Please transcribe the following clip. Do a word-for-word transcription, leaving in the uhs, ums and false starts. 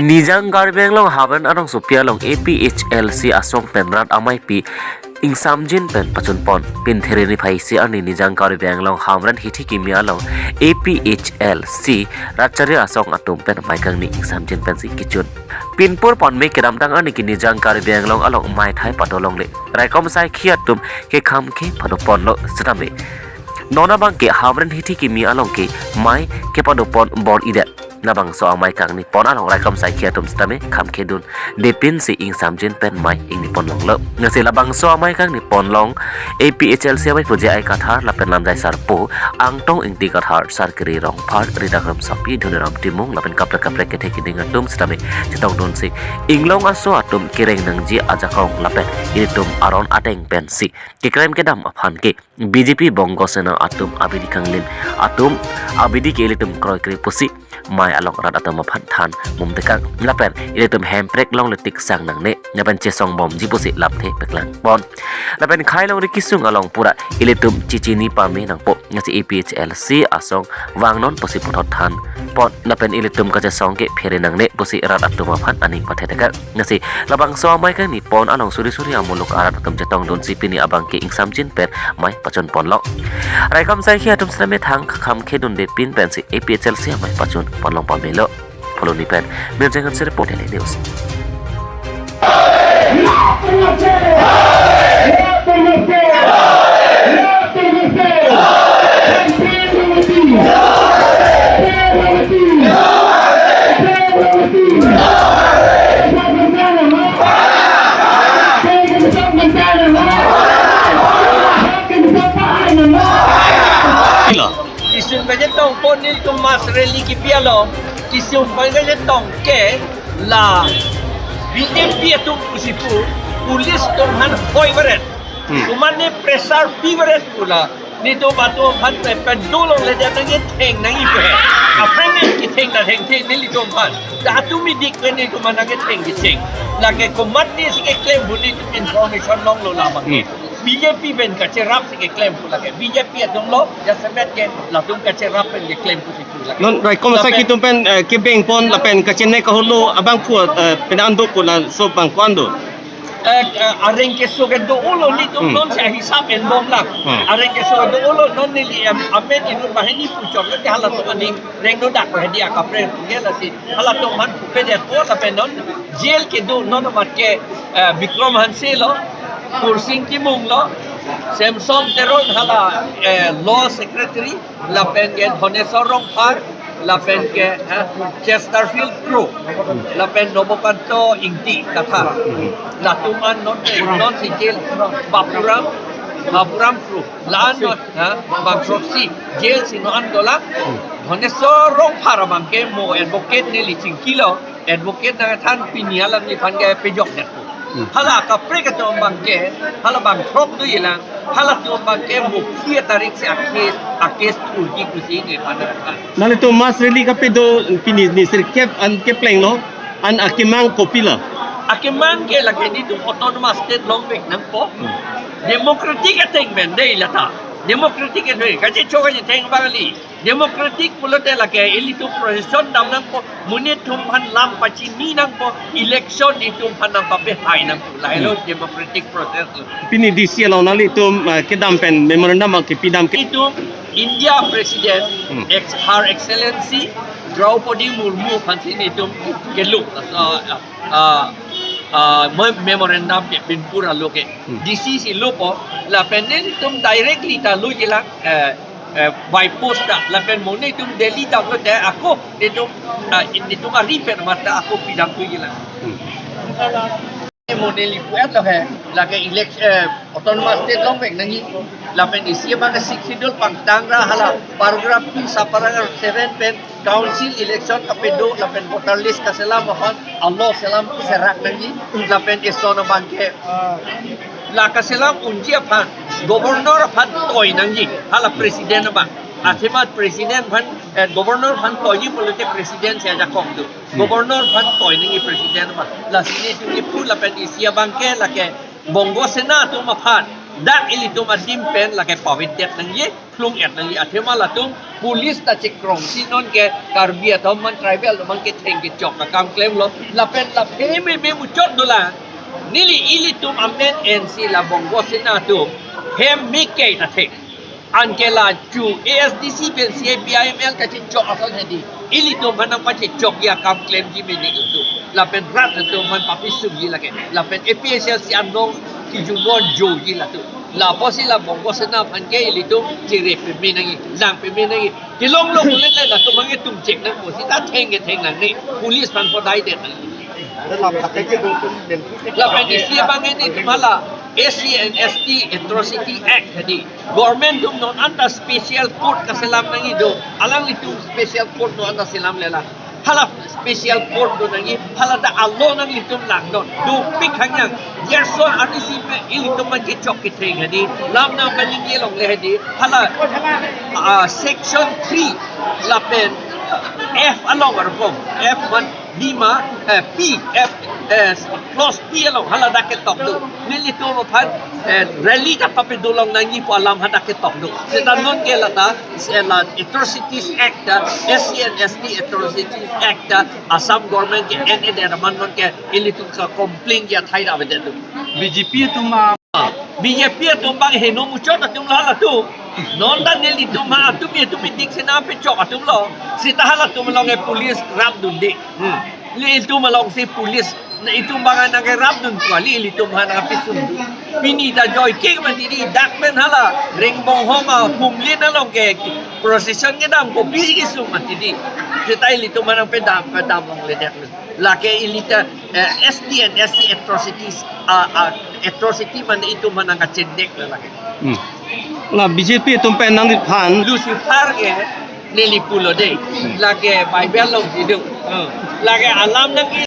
Nijang Karbi Anglong Hamren Arongsopi along A P H L C asong pen rat ameipi ingsamjin pen pachunpon. Pini There niphai isi arni Nijang Karbi Anglong Hamren Hithi Kimi along A P H L C rat chari asong atum pen mei kangni ingsamjin pensi kechun. Pinpur ponme kedamtang arni ke Nijang Karbi Anglong along meithai padolongle. Raikom saikhi atum ke kham ke padoponlo sitame non abang ke Hamren Hithi Kimi along ke mei kepadopon bor-idet. Labangso amei kangni pon along raikom saikhi atum sitame kham kedun depin si ingsamjin pen mei ingni ponlonglo. Lasi labangso amei kangni ponlong A P H L C amei pu J I Kathar lapen Lamjai Sarpo, Angtong Ingti Kathar, Sarkiri Rongphar, Rita Kramsapi, Dhoniram Timung lapen kaprek kaprek kethe kiding atum sitame chetongdunsi inglong aso atum kereng nangji ajakong lapen ilitum aron ateng pensi keklem kedam aphan ke B J P Bongo Sena atum abidi kanglim, atum abidi ke ilitum kroikre pusi mei along rat atum aphan than mum tekang lapen ilitum hemprek longle tiksang nangne lapen chesong bomji pusi lamthe paklang pon. Lapen khei longri kesung along pura ilitum chechini pame nangpo, lasi A P H L C asong vangnon pusi puthot than pon lapen ilitum kachesong ke phere nangne pusi rat atum aphan aning pathe tekang. Lasi labangso amei kangni pon along suri suri amuluk arat atum chetongdunsi pini abang ke ingsamjin pen mei pachunponlo. Raikom saikhi atum sitame thang kham kedun depin pensi A P H L C amei pachunponlong pamelo. Pholoni pen Mirjeng Hanse report, Daily News. Kesung kachetong pon nelitum mass rally kepi along, kesung pen kachetong ke la B J P atum pusi pu, police atum aphan hoi varet. Hmm. Komatne pressure pi varet pu la, nelitum atum aphan pen dolongle det nangketheng nangji pu he. Aphrang nangketheng ta thengthe nelitum aphan. Ta atum idik pen nelitum aphan nangketheng ketheng. Lake komatne si keklem pu nelitum information longlo labang. Hmm. B J P pen kacherap si keklem pu lake. B J P atum lo, jasemet ke latum kacherap pen keklem pusi pu lake. Non raikom saikhi atum pen, eh, kebeng pon lapen kachene kaholo abang pu, eh, pen an do pu laso abang ko-an do? Eh, eh, areng keso kedo-olo nelitum Hmm. non si ahisap enbomlang. Hmm. Areng keso kedo-olo non neli, em, amen inut banghini puchot lo ke halatum aning rengno dak hedi akaprek ke lasi halatum aphan pupe det po lapen non jail kedo non amat ke, eh, Bikram Hanse lo, Kursing Timung lo, Samson Teron hala, eh, law secretary, lapen ke Dhoneswar Rongphar, lapen ke, eh, Chesterfield Kro, lapen Nobokanto Ingti Kathar. Latum an non, non si jail Bapuram, Bapuram Kro. La-an non, ha, bang proxy jail si non an dolang. Dhoneswar Rongphar abang ke mo advocate neli chingkilo, advocate nangthan pini alangliphan ke pejok det. Hmm. Hala kaprek atum abang ke, hala bang throk dojilang, halatum abang ke mo kli tarik si a-case, a-case thurji pusi nelitum aphan nangthan. Nanglitum mass rally kape do pini ni sirkep an keplenglo, an akemang kopilo? Akemang ke lake nelitum autonomous state longvek nangpo. Hmm. Democratic ateng pen dei lata. Democratic ateng. Kachechok kachetheng abang kali. Democratic pulote lake ilitum procession dam nangpo, monit atum aphan lam pachini nangpo, election itum aphan nangpapehai nangpo. Lahelo Hmm. democratic process. Pini D C along nanglitum, eh, kedam pen memorandum abang kepidam ke? Itum India President, Hmm. ex-, Her Excellency Draupadi Murmu aphansi nelitum kelo, ah, ah, ah, me-, memorandum ke pinpur alo ke. Hmm. D C si lopo, lapen nelitum directly ta lojilang, eh, eh, by post ta, lapen mo nelitum Delhi damlote ako, nelitum, ah, nelitum ari pen mata ako pidam dojilang. Hmm. Mo neli pu-et lo he, lake elect-, eh, autonomous state longvek nangji, lapen isi abang ke Sixth Schedule pangtang ra hala paragraph two sub paragraph seven pen council election kapedo lapen voter list kaselam aphan a-law selam serak nangji, lapen eson abang ke la kaselam unji aphan governor aphan toi nangji, hala president abang. Athema president aphan, eh, governor aphan toiji pulote president si ajakong do. Hmm. Governor aphan toi nangji president aphan. Lasi nelitum kipu lapen isi abang ke lake Bongo Sena atum aphan dak ilitum adim pen lake pavit det nangji, phlung et nangji. Athema latum Police ta chekrongsi non ke Karbi atum aphan, tribal atum aphan ketheng kechok akam klemlo. Lapen la phe meme muchot dolang. Neli ilitum amen ensi la Bongo Sena atum hem mike ta thek. Anke la chu A S D C pen C I P I M L kachechok ason hedi, ilitum aphan nangpachechokji akam klemji mene itum. Lapen rat atum aphan papi sumji lake. Lapen A P H L C anong kijumon joji latum. Lapusi la Bongo Sena aphan ke ilitum chere peme nangji, lang peme nangji. Kelong long le le latum abang ke tum chek nangpo, seta theng ke theng nangne. Police aphan podai det nang. Lapen isi abang ke nelitum hala S C and S T Atrocity Act hedi. Government atum non anta special court kaselam nangji do. Alanglitum special court non anta selamle lang. Hala special court do nangji, hala ta alo nanglitum langnon. Dopik hangyang. Gerson arnisi pen ilitum aphan kechok ketheng hedi, lam nangpaningje longle hedi. Hala, ah, section three lapen F along arpong. F one, B ma, eh, P, F, eh, clause P along hala dak ketok do. Nelitum aphan, eh, rally ta papedo long nangji pu alam hadak ketok do. Seta non ke lata, eh, la Atrocities Act, eh, S C and S T Atrocities Act, eh, Assam government ke en ede raman non ke ilitum ka complain ya thai da bede do. B J P atum ma. B J P atum abang heno muchot atum la latum. Non ta nelitum ha atum itum idik sena pechok atumlo. Seta halatum along ke police rapdunde. Hmm. Nelitum alongsi police, nelitum abang nangkerapdun kali, ilitum aphan nangpisun. Pini ta joike mati di, dak pen hala Ringbong Homa Pumlin along ke procession kedam kopisi kesung mati di. Seta ilitum aphan nangpedam, pedam longle dak. Lake ilita, eh, S T and S C atrocities, ah, ah, atrocity mane itum aphan nangkachindek le lake. Hmm. La B J P atum pen nangliphan. Lucifer ke neli pulo de. Lake Bible along didu. Hmm. Lake alam nangke